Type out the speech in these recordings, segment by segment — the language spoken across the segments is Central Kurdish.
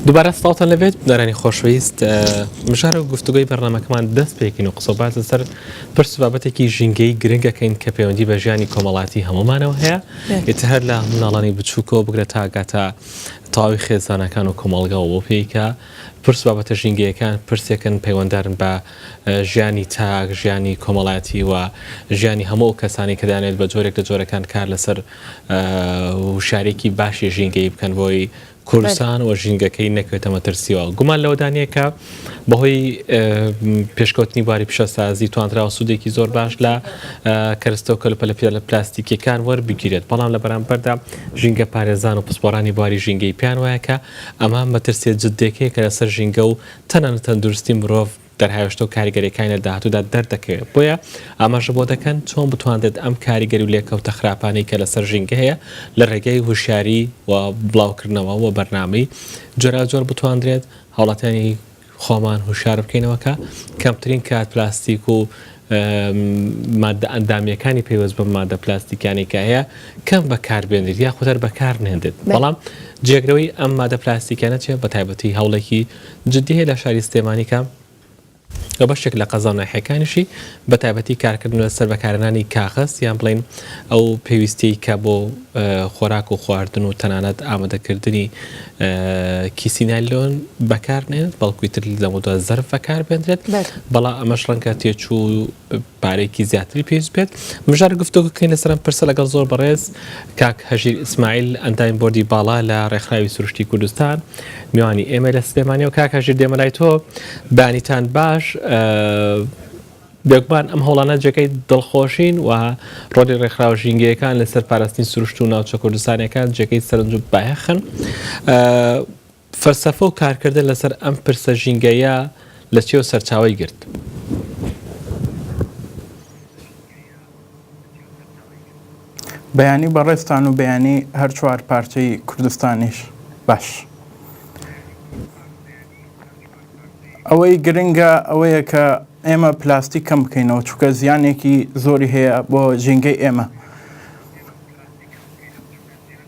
دووبارە سڵاوتان لەبێت بینەرانی خۆشەویست مژار و گفتوگۆی بەرنامەکەمان دەست پێکەین و قسە و باس لەسەر پرس و بابەتێکی ژینگەیی گرنگەکەین کە پەیوەندی بە ژیانی کۆمەڵاتی هەموومانەوە هەیە ئیتر هەر لە مناڵانی بچووکەوە بگرە تا گاتە تەواوی خێزانەکان و کۆمەڵگەوە بۆ پێی کە پرس و بابەتە ژینگەیەکان پرسێکن پەیوەندارن بە ژیانی تاک، ژیانی کۆمەڵایەتی و ژیانی هەموو ئەو کەسانەی کە دەیانەوێت بە جۆرێک لە جۆرەکان کار لەسەر وشیارییەکی باشی ژینگەیی بکەن بۆی کوردستان و ژینگەکەی نەکەوێتە مەترسیەوە. گومان لەوەدا نییە کە بەهۆی پێشکەوتنی بواری پیشەسازی توانراوە سوودێکی زۆر باش لە کەرستە و کەلوپەلە پلاستیکیەکان وەربگیرێت، بەڵام لە بەرامبەردا ژینگە پارێزان و پسپۆرانی بواری ژینگەیی پێیان وایە کە ئەمە مەترسیە جددیەکەیە کە لەسەر ژینگە و تەنانەت تەندروستی مرۆڤ دەرهاوێشتە و کاریگەریەکانی لە داهاتوودا دەردەکەوێت، بۆیە ئاماژە بۆ دەکەن چۆن بتواندرێت ئەم کاریگەری و لێکەوتە خراپانەی کە لەسەر ژینگە هەیە لە رێگەی هوشیاری و بڵاوکردنەوە و بەرنامەی جۆراوجۆر بتواندرێت هاوڵاتیانی خۆمان هوشیار بکەینەوە کە کەمترین کات پلاستیک و مادە ئەندامیەکانی پەیوەست بەم مادە پلاستیکیانەی کە هەیە کەم بەکاربێنرێت یاخود هەر بەکار نەهێنرێت بەڵام جێگرەوەی ئەم مادە پلاستیکیانە چیە بە تایبەتی هەوڵێکی جدی هەیە لە شاری سلێمانی کە و بەشێک لە قەزا و ناحیەکانیشی بە تایبەتی کارکردن لەسەر بەکارهێنانی کاغەز یان بڵێین ئەو پێویستیەی کە بۆ خۆراک و خواردن و تەنانەت ئامادەکردنی کیسی نایلۆن بەکار نێت بەڵکو تر لەمەودوا زەرف بەکار بێندرێت بەڵام ئەمەش ڕەنگە تێچوو پارێکی زیاتری پێویست بێت مژار گفتوگۆکەین لەسەر ئەم پرسە لەگەڵ زۆر بەڕێز کاک هەژیر ئیسماعیل ئەندامی بۆردی باڵا لە ڕێکخراوی سروشتی کوردستان میوانی ئێمە لە سلێمانی و کاک هەژیر دێمە لای تۆ بەیانیتان باش بێگومان ئەم هەوڵانە جێگەی دڵخۆشین و ڕۆڵی ڕێکخراوە ژینگەیەکان لەسەر پاراستنی سروشت و ناوچە کوردستانیەکان جێگەی سەرنج و بایەخن. فەلسەفە و کارکردن لەسەر ئەم پرسە ژینگەیە لە چیەوە سەرچاوەی گرت؟ بەیانی بەڕێزتان و بەیانی هەرچوار پارچەی کوردستانیش باش. ئەوەی گرنگە ئەوەیە کە ئێمە پلاستیک کەم بکەینەوە چونکە زیانێکی زۆری هەیە بۆ ژینگەی ئێمە.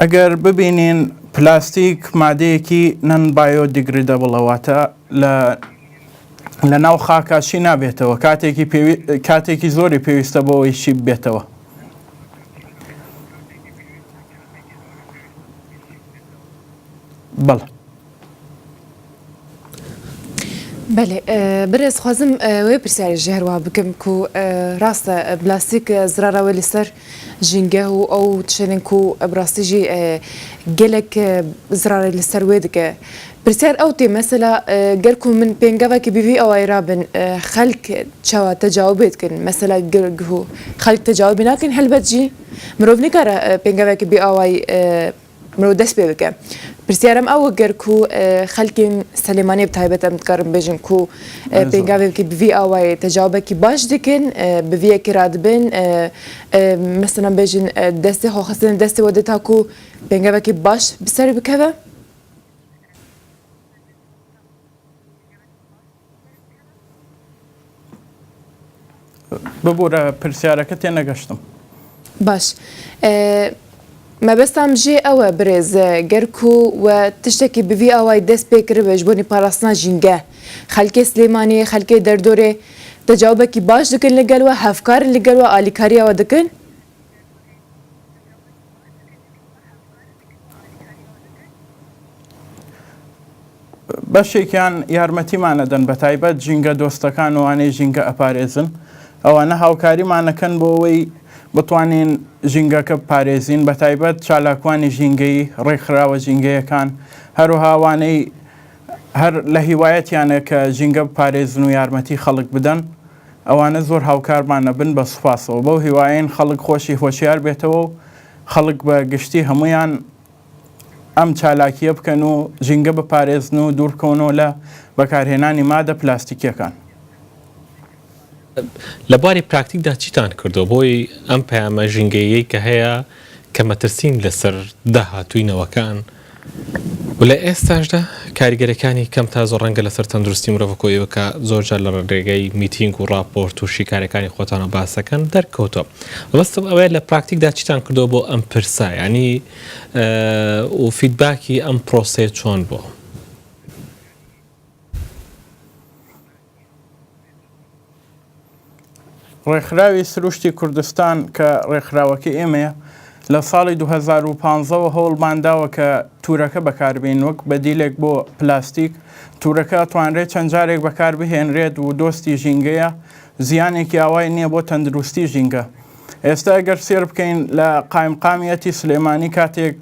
ئەگەر ببینین پلاستیک مادەیەکی non biodegradable ە واتە لە لە ناو خاکا شی نابێتەوە کاتێکی پێوی کاتێکی زۆری پێویستە بۆ ئەوەی شی ببێتەوە. بەڵێ. بەلێ برێز خوازم وێ پرسیارێ ژێ هەروەها بکەم کو راستە بلاستیک زرارا وێ لە سەر ژینگە و ئەو تشێنن کو براستی ژی گەلەک زرارێ لە سەر وێ دکە پرسیار ئەو تێ مەسەلا گەر کو من پێنگەڤەکی بی ڤی ئەوای رابن خەلک چەوا تەجاوبێ دکن مەسەلا گەر خەلک تەجاوبێ ناکەن هەلبەت ژی مرۆڤ نکارە پێنگەڤەکی بی ئاوای مرۆ دەست پێ بکە. پرسیارم ئەوە گەر کو خەلکێن سلێمانیە بتایبەت ئەم دکارم بێژن کو پێنگاوێکی بڤی ئاوایێ تەجاوبەکی باش دکن بڤیەکی رادبن مەسەلەن بێژن دەستێ خۆ خستن دەستێ وە تا کو پێنگاوێکی باش بسەر بکەوە. ببورە پرسیارەکە تێنەگەشتم. باش مەبەستام ژێ ئەوە برێز گەر کو وە تشتەکی بڤی ئاوای دەست پێ کربێ ژ بۆنی پاراستنا ژینگە خەلکێ سلێمانیێ خەلکێ دەردۆرێ تەجاوبەکی باش دکن لگەل وە هەڤکارن لگەل وە ئالیکاریا وە دکن؟ بەشێکیان یارمەتیمان ئەدەن بەتایبەت ژینگە دۆستەکان و ئەوانەی ژینگە ئەپارێزن ئەوانە هاوکاریمان ئەکەن بۆ ئەوەی بتوانین ژینگەکە بپارێزین بەتایبەت چالاکوانی ژینگەیی ڕێکخراوە ژینگەیەکان هەروەها ئەوانەی هەر لە هیوایەتیانە کە ژینگە بپارێزن و یارمەتی خەڵک بدەن ئەوانە زۆر هاوکارمان ئەبن بە سوپاسەوە بەو هیوایەین خەڵک خۆشی هۆشیار بێتەوە و خەڵک بە گشتی هەموویان ئەم چالاکییە بکەن و ژینگە بپارێزن و دووربکەونەوە لە بەکارهێنانی مادە پلاستیکییەکان. لە بواری پراکتیکدا چیتان کردووە بۆی ئەم پەیامە ژینگەییەی کە هەیە کە مەترسین لەسەر داهاتووی نەوەکان و لە ئێستاشدا کاریگەریەکانی کەم تا زۆر ڕەنگە لەسەر تەندروستی مرۆڤ کۆ ئێوە کە زۆر جار لە ڕێگەی میتینگ و ڕاپۆرت و شیکارەکانی خۆتانەوە باسەکەن دەرکەوتووە مەبەستم ئەوەیە لە پراکتیکدا چیتان کردووە بۆ ئەم پرسە یانی و feedback ی ئەم پرۆسەیە چۆن بووە؟ ڕێکخراوی سروشتی کوردستان کە ڕێکخراوەکەی ئێمەیە لە ساڵی 2015 وە هەوڵمان داوە کە تورەکە بەکاربێنین وەک بەدیلێک بۆ پلاستیک، تورەکە ئەتوانرێت چەند جارێک بەکاربهێنرێت و دۆستی ژینگەیە، زیانێکی ئاوای نییە بۆ تەندروستی ژینگە. ئێستا ئەگەر سێر بکەین لە قایمقامیەتی سلێمانی کاتێک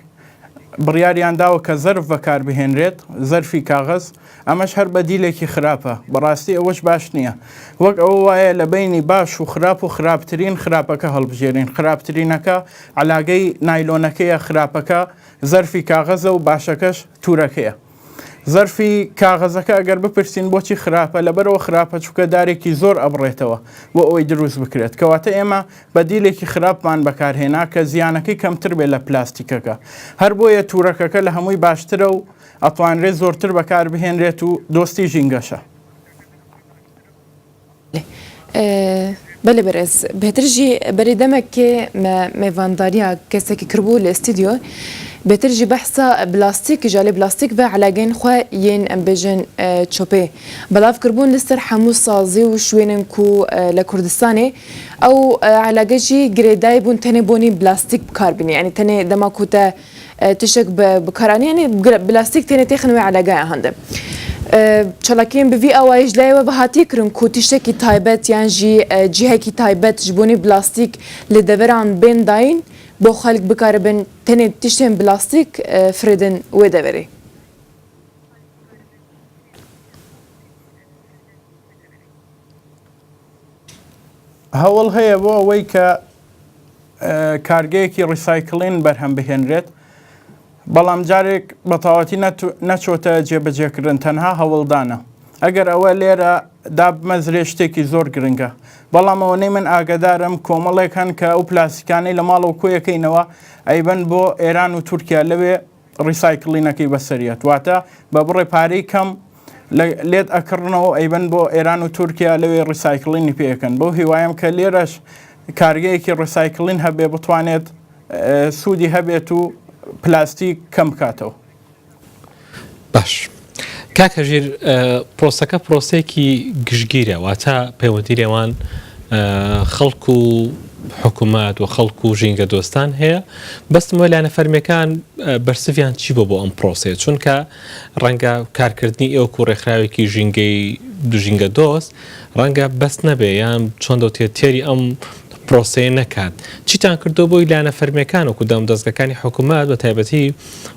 بڕیاریان داوە کە زەرف بەکاربهێنرێت، زەرفی کاغەز، ئەمەش هەر بەدیلێکی خراپە، بەڕاستی ئەوەش باش نییە. وەک ئەوە وایە لە بەینی باش و خراپ و خراپترین خراپەکە هەڵبژێرین، خراپترینەکە عەلاگەی نایلۆنەکەیە، خراپەکە زەرفی کاغەزە و باشەکەش تورەکەیە. زەرفی کاغەزەکە ئەگەر بپرسین بۆچی خراپە، لەبەرئەوە خراپە چونکە دارێکی زۆر ئەبڕێتەوە بۆ ئەوەی دروست بکرێت. کەواتە ئێمە بەدیلێکی خراپمان بەکارهێنا کە زیانەکەی کەمتر بێت لە پلاستیکەکە. هەر بۆیە تورەکەکە لە هەمووی باشترە و ئەتوانرێت زۆرتر بەکاربهێنرێت و دۆستی ژینگەشە. بەلێ بەرێز بێتر ژی بەری دەمەکێ me mêvandariya kesekî kiribû li stûdyo bêtir jî behsa blastîk ji aliyê blastîk ve elagên xwe yên em bêjin çopê belav kiribûn li ser hemû sazî û şwênên ku li Kurdistanê ew elage jî girêdayî bûn tenê bonî blastîk bikar bînî yanî tenê dema ku te Tiştek bi bikaranî yanî blastîk têne têxin wê elegaya hande. Çalakiyên bi vî awayî ji layê we ve hatiye kirin ku tiştekî taybet yan jî cihekî taybet ji bonî blastîk li deveran bên dayîn bo xelk bikaribin tenê tiştên blastîk firêdin wê deverê. هەوڵ هەیە بۆ ئەوەی کە کارگەیەکی recycling بەرهەم بهێنرێت، بەڵام جارێک بەتەواوەتی نەچۆتە جێبەجێکردن، تەنها هەوڵدانە. ئەگەر ئەوە لێرە دابمەزرێت شتێکی زۆر گرنگە، بەڵام ئەوەنەی من ئاگەدارم کۆمەڵێک هەن کە ئەو پلاستیکانەی لە ماڵەوە کۆیەکەینەوە ئەیبەن بۆ ئێران و تورکیا لەوێ recycling ەکەی بەسەریەت، واتە بە بڕێ پارەی کەم لێت ئەکڕنەوە ئەیبەن بۆ ئێران و تورکیا لەوێ recycling ی پێ ئەکەن بەو هیوایەم کە لێرەش کارگەیەکی recycling هەبێ بتوانێت سوودی هەبێت و پلاستیک کەم بکاتەوە. باش کاک هەژیر پرۆسەکە پرۆسەیەکی گشتگیرە واتە پەیوەندی نێوان خەڵک و حکوومەت و خەڵک و ژینگە دۆستان هەیە بەستمەوە لایەنە فەرمیەکان بەرسڤیان چی بۆ بۆ ئەم پرۆسەیە چونکە ڕەنگە کارکردنی ئێوە وەکو ڕێکخراوێکی ژینگەی ژینگە دۆست ڕەنگە بەس نەبێ یان چۆن دەوترێت تێری ئەم پرۆسەیە نەکات چیتان کردو بۆی لایەنە فەرمیەکان وەکو دەم دەستگەکانی حکوومەت بە تایبەتی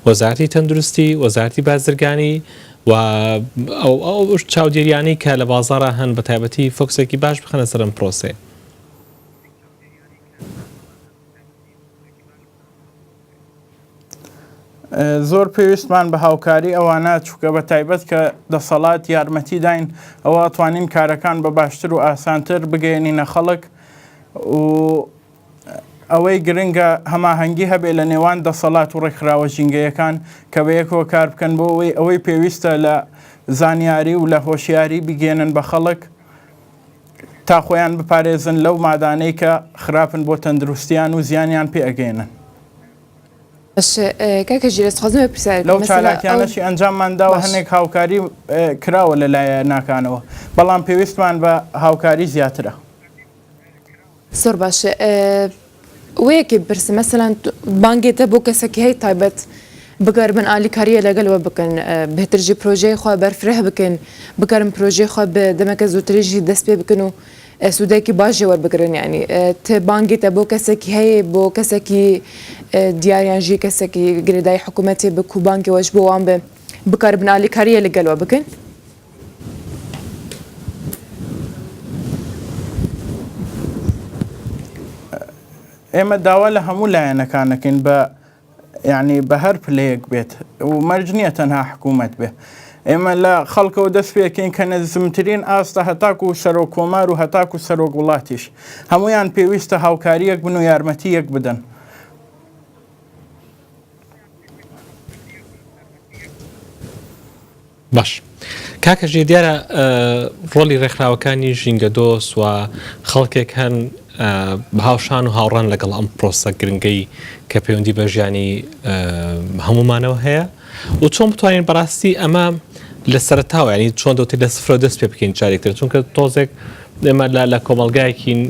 وەزارەتی تەندروستی وەزارەتی بازرگانی و ئەو ئەو چاودێریانەی کە لە بازاڕا هەن بە تایبەتی فۆکسێکی باش بخەنە سەر ئەم پرۆسەیە. زۆر پێویستمان بە هاوکاری ئەوانە چونکە بە تایبەت کە دەسەڵات یارمەتی داین ئەوە ئەتوانین کارەکان بە باشتر و ئاسانتر بگەیەنینە خەڵک و ئەوەی گرنگە هەماهەنگی هەبێ لە نێوان دەسەڵات و ڕێکخراوە ژینگەیەکان کە بە یەکەوە کار بکەن بۆ ئەوەی ئەوەی پێویستە لە زانیاری و لە هۆشیاری بگەێنن بە خەڵک تا خۆیان بپارێزن لەو مادانەی کە خراپن بۆ تەندروستیان و زیانیان پێ ئەگەیەنن. باش کاکە ژیر ez dixwazim پرسیار لەو چالاکیانەشی ئەنجاممان داوە هەنێک هاوکاری کراوە لە لایەنەکانەوە بەڵام پێویستمان بە هاوکاری زیاترە. زۆر باشە وە یەکێ بپرسم مەسەلەن بانگێ تە بۆ کەسەکی هەی تایبەت بکاربن ئالیکاریە لەگەل وە بکەن بهتر ژی پرۆژەی خوە بەرفرەه بکەن بکارن پرۆژەی خوە بە دەمەکە زووتری ژی دەست پێ بکەن و سوودێکی باش ژێ وەربگرن یانی ت بانگێ تە بۆ کەسەکی هەیە بۆ کەسەکی دیار یان ژی کەسەکی گرێدای حکوومەتێ بک و بانگێ وەش بۆ وان بێ بکاربن ئالیکاریە لەگەل وە بکەن. ئێمە داوا لە هەموو لایەنەکان ئەکەین بە یعنی بە هەر پلەیەک بێت و مەرج نییە تەنها حکوومەت بێ ئێمە لە خەڵکەوە دەست پێکەین کە نزمترین ئاستە هەتاکو و سەرۆک کۆمار و هەتاکو سەرۆک وڵاتیش هەمویان پێویستە هاوکاریەک بن و یارمەتی یەک بدەن. باش کاکە ژیر دیارە ڕۆڵی ڕێکخراوەکانی ژینگەدۆست و خەڵکێک هەن هاوشان و هاوڕان لەگەڵ ئەم پرۆسە گرنگەی کە پەیوەندی بە ژیانی هەمومانەوە هەیە و چۆن بتوانین بەڕاستی ئەمە لە سەرتاوە ینی چۆن دەوتێت لە سفرەوە دەست پێ بکەین جارێکتر چونکە تۆزێک ئێمە لە لە کۆمەڵگایەکین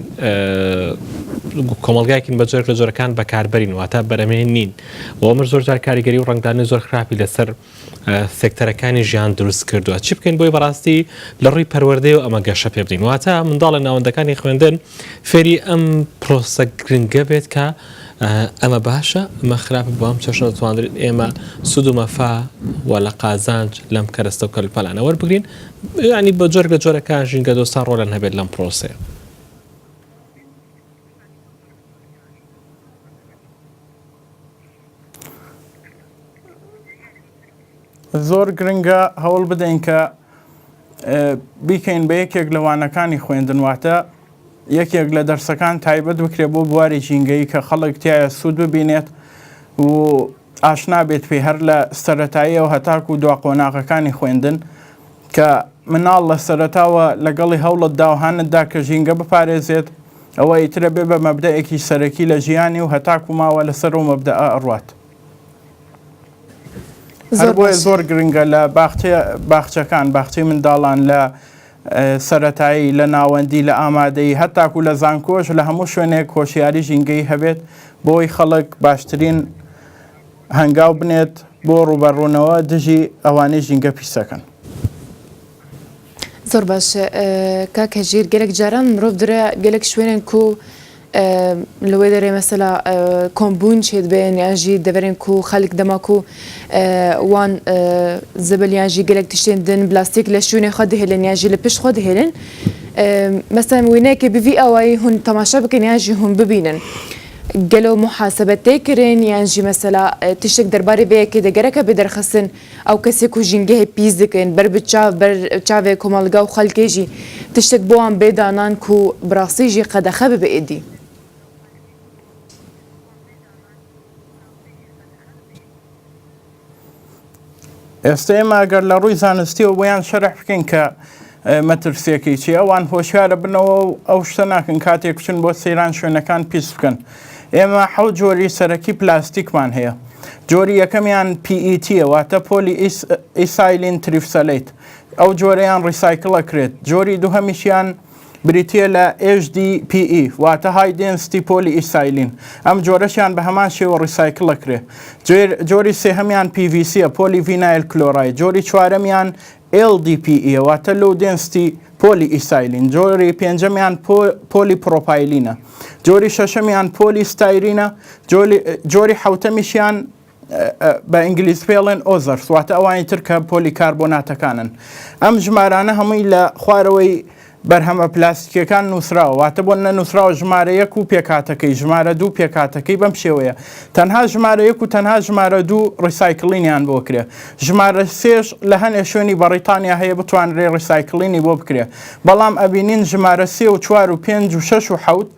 کۆمەڵگایەکین بە جۆرێک لە جۆرەکان بەکاربەرین واتە بەرەمێن نین و ئەمەش زۆر جار کاریگەری و ڕەنگدانەوەی زۆر خراپی لەسەر سێکتەرەکانی ژیان دروست کردووە چی بکەین بۆی بەڕاستی لە ڕووی پەروەردەیەوە ئەمە گەشە پێ بدەین واتە منداڵ لە ناوەندەکانی خوێندن فێری ئەم پرۆسە گرنگە بێت کە ئەمە باشە ئەمە خراپە بۆ ئەم چەشنە دەتوانرێت ئێمە سوود و مەفا و لە قازانج لەم کەرەستە و کەلوپەلانە وەربگرین یانی بە جۆرێک لە جۆرەکان ژینگە دۆستان ڕۆڵیان هەبێت لەم پرۆسەیە. زۆر گرنگە هەوڵ بدەین کە بیکەین بە یەکێک لە وانەکانی خوێندن واتە یەکێک لە دەرسەکان تایبەت بکرێت بۆ بواری ژینگەیی کە خەڵک تایە سوود ببینێت و ئاشنا بێت پێی هەر لە سەرەتاییەوە هەتاکوو دوا قۆناغەکانی خوێندن کە مناڵ لە سەرەتاوە لەگەڵی هەوڵت دا و هانت دا کە ژینگە بپارێزێت ئەوە ئیتر ئەبێ بە مەبدەئێکی سەرەکی لە ژیانی و هەتاکوو ماوە لەسەر ئەو مەبدەئە ئەڕوات. هەر زۆر بۆیە باش. زۆر گرنگە لە باخچە باخچەکان باخچەی منداڵان لە سەرەتایی، لە ناوەندی، لە ئامادەیی، هەتاکوو لە زانکۆش لە هەموو شوێنێک هۆشیاری ژینگەیی هەبێت بۆی خەڵک باشترین هەنگاو بنێت بۆ ڕووبەڕوونەوە دژی ئەوانەی ژینگە پیسەکەن. زۆر باش کاک هەژیر گەلەک جاران مرۆڤ درە گەلەک شوێنێن کو لە وێ دەرێ مەسەلا کۆمبوون چێ دبێن یان ژی دەڤەرێن کو خەلک دەما کو وان زبل یان ژی گەلەک تشتێن دن بلاستیک لە شوێنێ خwe دهێلن یان ژی لە پشت خwe دهێلن مەسەلەن وێنەیەکێ بڤی ئاوایی هون تەماشا بکەن یان ژی هون ببینن گەلۆ موحاسەبە تێ کرن یان ژی مەسەلا تشتێک دەربارەی ڤێ یەکێ دە گەرەکە بێ دەرخستن ئەو کەسێ کو ژینگەهێ پیس دکن بەر bi çav ber çavê komelga û xelkê jî tiştek bo wan bê danan ku bi rastî jî qedexe bibe êdî. ئێستا ئێمە ئەگەر لە ڕووی زانستیەوە بۆیان شەرح بکەین کە مەترسیەکەی چیە ئەوان هۆشیارە بنەوە و ئەو شتە ناکەن کاتێک بچن بۆ سەیران شوێنەکان پیس بکەن ئێمە حەوت جۆری سەرەکی پلاستیکمان هەیە جۆری یەکەمیان PET واتە polyethylene terephthalate ئەو جۆرەیان recycle ئەکرێت جۆری دووهەمیشیان بریتییە لە HDPE واتە high density polyethylene ئەم جۆرەشیان بە هەمان شێوە recycle ئەکرێ جۆری سێهەمیان PVC ە polyvinyl chloride جۆری چوارەمیان LDPE واتە low density polyethylene جۆری پێنجەمیان پۆلی پرۆپایلینە جۆری شەشەمیان پۆلی ستایرینە جۆری حەوتەمیشیان بە ئینگلیز پێڵێن others واتە ئەوانی تر کە پۆلی کاربۆناتەکانن ئەم ژمارانە هەمووی لە خوارەوەی بەرهەمە پلاستیکیەکان نووسراوە واتە بۆ نەنووسراوە ژمارە یەک و پێکهاتەکەی ژمارە دوو پێکهاتەکەی بەم شێوەیە تەنها ژمارە یەک و تەنها ژمارە دوو recycling یان بۆ کرێ ژمارە سێش لە هەنێ شوێنی بەڕیتانیا هەیە بتوانرێ recycling ی بۆ بکرێ بەڵام ئەبینین ژمارە سێ و چوار و پێنج و شەش و حەوت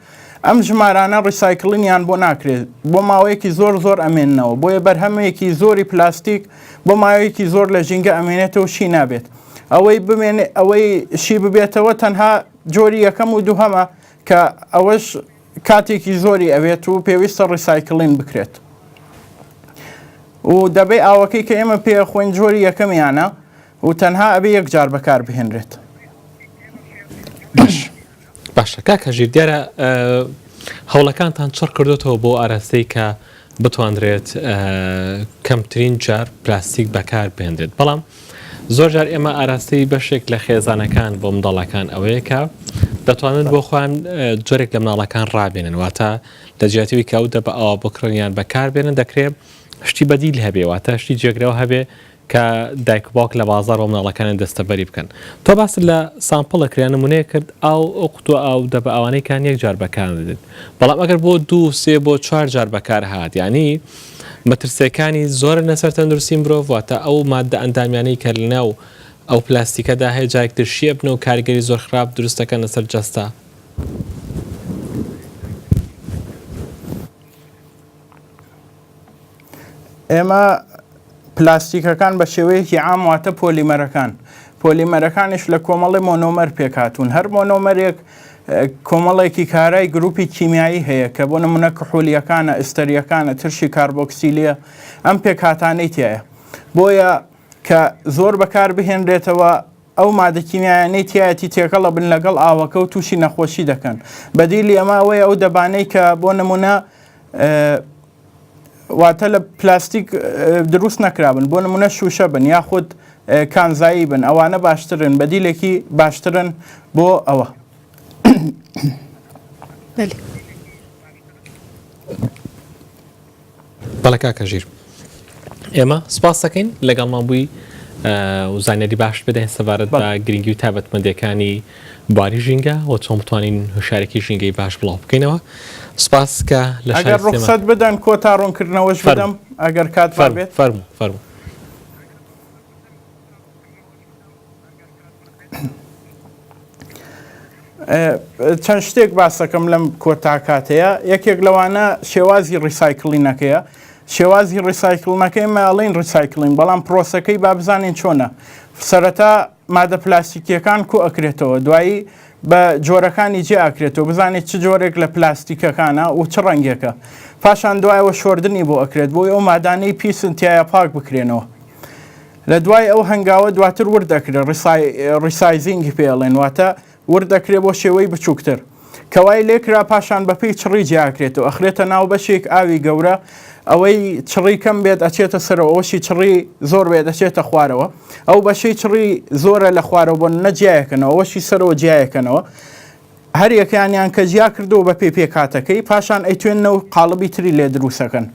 ئەم ژمارانە recycling یان بۆ ناکرێت بۆ ماوەیەکی زۆر زۆر ئەمێننەوە بۆیە بەرهەمێکی زۆری پلاستیک بۆ ماوەیەکی زۆر لە ژینگە ئەمێنێتەوە شی نابێت ئەوەی بمێنێ ئەوەی شی ببێتەوە تەنها جۆری یەکەم و دووهەمە کە ئەوەش کاتێکی زۆری ئەوێت و پێویستە recycling بکرێت و دەبەی ئاوەکەی کە ئێمە پێ خۆین جۆری یەکەمیانە و تەنها ئەبێ یەک جار بەکار بهێنرێت. باش باشە کاک هەژیر دیارە هەوڵەکانتان چڕ کردوتەوە بۆ ئاراستەی کە بتواندرێت کەمترین جار پلاستیک بەکار بهێنرێت بەڵام زۆر جار ئێمە ئاراستەی بەشێک لە خێزانەکان بۆ منداڵەکان ئەوەیە کە دەتوانن بۆ خۆیان جۆرێک لە مناڵەکان ڕابێنن واتە لە جیاتیوی کە ئەو دەبە ئاوا بکڕن یان بەکار بێنن دەکرێت شتی بەدیل هەبێ واتە شتی جێگرەوە هەبێ کە دایک و باوک لە بازاڕ بۆ مناڵەکانیان دەستەبەری بکەن. تۆ باست لە sample ە کرد یان نمونەیەک کرد ئاو ئەو قوتوە ئاو دەبە ئاوانەی کان یەک جار بەکار دێت بەڵام ئەگەر بۆ دوو سێ بۆ چوار جار بەکار هات یانی مەترسیەکانی زۆرن لەسەر تەندروستی مرۆڤ واتە ئەو ماددە ئەندامیانەی کە لەناو ئەو پلاستیکەدا هەیە جارێک تر شی ئەبنەوە کاریگەری زۆر خراپ دروست دەکەن لەسەر جەستە. ئێمە پلاستیکەکان بە شێوەیەکی عام واتە پۆلیمەرەکان پۆلیمەرەکانیش لە کۆمەڵی مۆنۆمەر پێکهاتوون هەر مۆنۆمەرێک کۆمەڵێکی کارای گروپی کیمیایی هەیە کە بۆ نمونە کحولیەکانە ئستەریەکانە ترشی کاربۆکسیلیە ئەم پێکهاتانەی تایە بۆیە کە زۆر بەکار بهێنرێتەوە. ئەو مادە کیمیایانەی تیایەتی تێکەڵ ئەبن لەگەڵ ئاوەکە و تووشی نەخۆشی دەکەن. بەدیلی ئەمە ئەوەیە ئەو دەبانەی کە بۆ نمونە واتە لە پلاستیک دروست نەکرابن بۆ نمونە شوشە بن یاخود کانزایی بن ئەوانە باشترن بەدیلێکی باشترن بۆ ئەوە. بەڵێ کاکە ژیر ئێمە سپاس دەکەین لەگەڵمان بووی و زانیاری باش بدەین سەبارەت بە گرنگی و تایبەتمەندیەکانی بواری ژینگە و چۆن بتوانین هۆشارێکی ژینگەی باش بڵاو بکەینەوە سپاس کە لە ئەگەر ڕوخسەت بدەن کۆتا ڕوونکردنەوەش بدەم ئەگەر کات بێت. فەرموو فەرموو. چەند شتێک باسەکەم لەم کۆتا کاتەیە یەکێک لەوانە شێوازی recycling ەکەیە شێوازی recycling ەکەی ماڵین recycling بەڵام پرۆسەکەی با بزانین چۆنە سەرەتا مادە پلاستیکیەکان کۆ ئەکرێتەوە دوایی بە جۆرەکانی جێ ئاکرێتەوە بزانێت چ جۆرێک لە پلاستیکەکانە و چ ڕەنگێکە پاشان دوایەوە شۆردنی بۆ ئەکرێت بۆی ئەو مادانەی پیسن تایە پاک بکرێنەوە لە دوای ئەو هەنگاوە دواتر ورد دەکرێت، resizing ی پێ ئەڵێن، واتە ورد دەکرێت بۆ شێوەی بچووکتر. کە وای لێکرا پاشان بە پێی چڕی جیاکرێتەوە، ئەخرێتە ناو بەشێک ئاوی گەورە، ئەوەی چڕی کەم بێت ئەچێتە سەرەوە، ئەوەشی چڕی زۆر بێت ئەچێتە خوارەوە. ئەو بەشەی چڕی زۆرە لە خوارەوە بۆ نمونە جیایەکەنەوە، ئەوەشی سەرەوە جیایەکەنەوە. هەر یەکەیانیان کە جیا کردەوە بە پێی پێکهاتەکەی، پاشان ئەیتوێننەوە قاڵبی تری لێ دروست ئەکەن.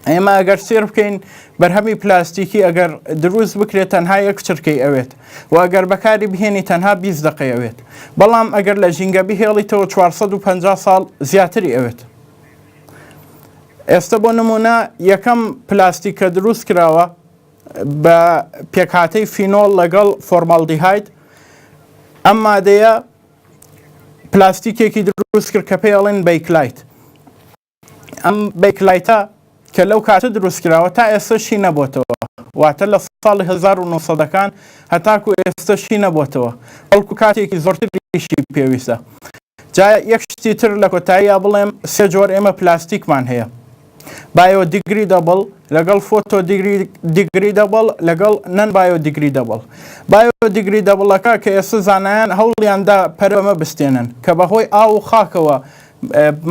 ئێمە ئەگەر سێر بکەین بەرهەمی پلاستیکی ئەگەر دروست بکرێت تەنها یەک چرکەی ئەوێت و ئەگەر بەکاری بهێنی تەنها 20 دقەی ئەوێت بەڵام ئەگەر لە ژینگە بهێڵیتەوە 450 ساڵ زیاتری ئەوێت ئێستا بۆ نمونە یەکەم پلاستیک کە دروست کراوە بە پێکهاتەی فینۆڵ لەگەڵ فۆرمالدیهاید ئەم مادەیە پلاستیکێکی دروست کرد کە پێی ئەڵێن Bakelite ئەم Bakelite ە کە لەو کاتە دروست کراوە تا ئێستا شی نەبۆتەوە واتە لە ساڵی 1970 ەکان هەتاکو ئێستا شی نەبۆتەوە بەڵکو کاتێکی زۆرتریشی پێویستە جا یەک شتی تر لە کۆتاییا بڵێم سێ جۆر ئێمە پلاستیکمان هەیە biodegradable لەگەڵ photodegradable لەگەڵ non-biodegradable biodegradable ەکە کە ئێستا زانایان هەوڵیاندا پەرە بەمە بستێنن کە بەهۆی ئاو و خاکەوە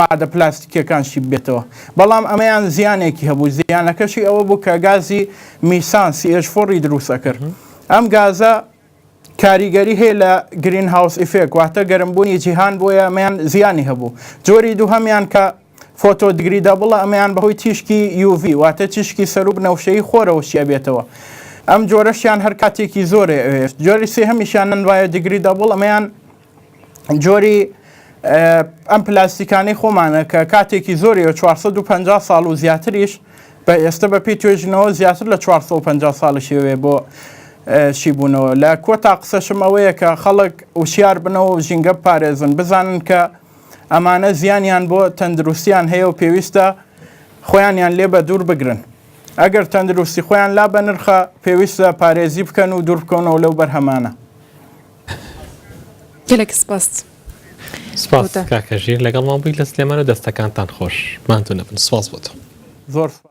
مادە پلاستیکیەکان شی بێتەوە بەڵام ئەمەیان زیانێکی هەبوو زیانەکەشی ئەوە بوو کە گازی میسان CH4 ی دروست ئەکرد ئەم گازە کاریگەری هەیە لە greenhouse effect واتە گەرمبوونی جیهان بۆیە ئەمەیان زیانی هەبوو جۆری دووهەمیان کە photodegradable ە ئەمەیان بەهۆی تیشکی UV واتە تیشکی سەروو بنەوشەیی خۆرەوە شی ئەبێتەوە ئەم جۆرەشیان هەر کاتێکی زۆرێ ئەوێت جۆری سێهەمیشیان non-biodegradable ئەمەیان جۆری ئەم پلاستیکانەی خۆمانە کە کاتێکی زۆری 450 ساڵ و زیاتریش بە ئێستا بە پێی توێژینەوە زیاتر لە 450 ساڵی شێوێ بۆ شیبوونەوە لە کۆتا قسەشم ئەوەیە کە خەڵک وشیار بنەوە و ژینگە بپارێزن بزانن کە ئەمانە زیانیان بۆ تەندروستیان هەیە و پێویستە خۆیانیان لێ بە دوور بگرن ئەگەر تەندروستی خۆیان لا بەنرخە پێویستە پارێزی بکەن و دوور بکەونەوە لەو بەرهەمانە. گەلەک سپاس. سپاس کاکە ژیر لەگەڵمان بووی لە سلێمان و دەستەکانتان خۆش ماندوو نەبن سپاس بۆ تۆ. زۆر سپاس.